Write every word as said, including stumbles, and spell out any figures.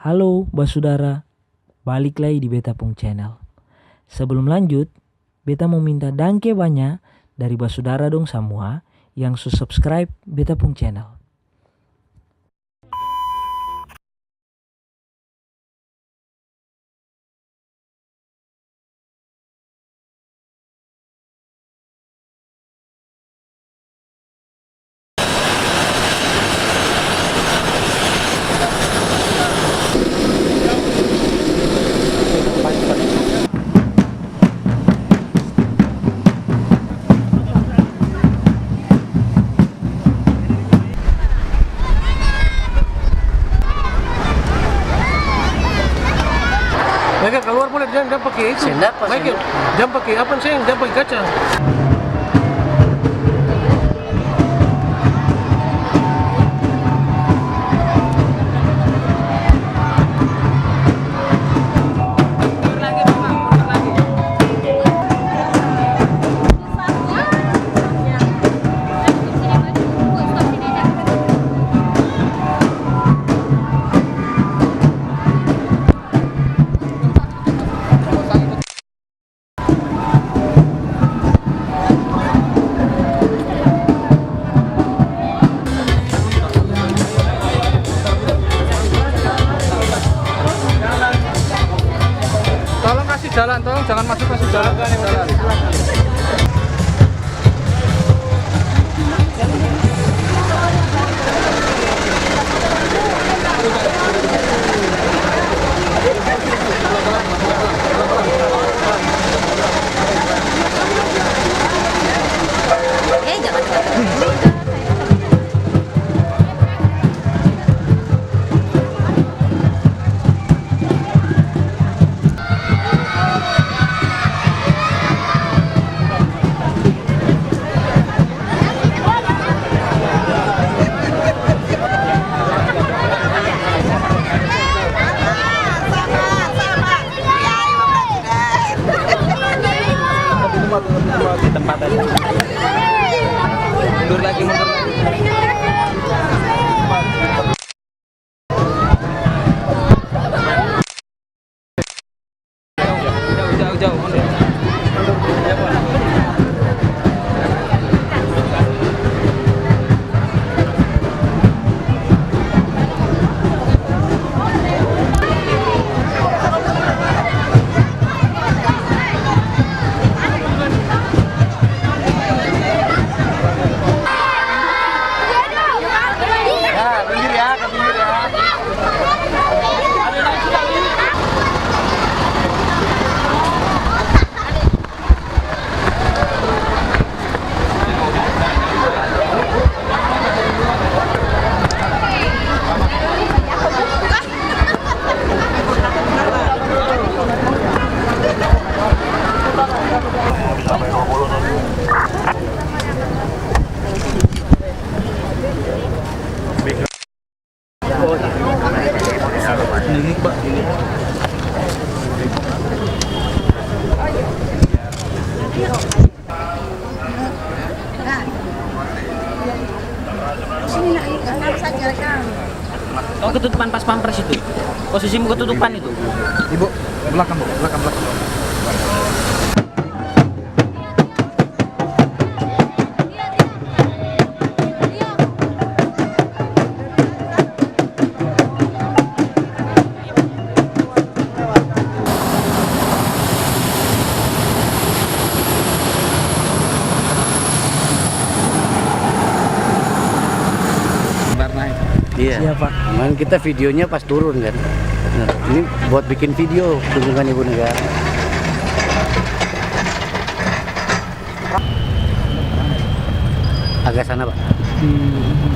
Halo basudara, balik lai di beta pung channel. Sebelum lanjut, beta mo minta dangke banya dari basudara dong samua yang su subscribe beta pung channel. Michael, kaluar boleh, jang, jang pake itu. Seng dapa, Michael, seng dapa. Jang pake apa, seng, jang pake kaca. Tolong kasih jalan, tolong jangan masuk, kasih jalan, kasih jalan. Di tempat aja. Mundur lagi, mundur lagi. Jauh, jauh, jauh, mundur. Ya, pinggir ya, ke pinggir ya. Oh, ketutupan pas pampers itu. Posisimu ketutupan itu. Ibu, belakang, Bu, belakang, belakang. Iya. Siap, Pak. Cuman kita videonya pas turun, kan. Nah, ini buat bikin video kunjungan Ibu Negara. Agak sana, Pak. Hmm.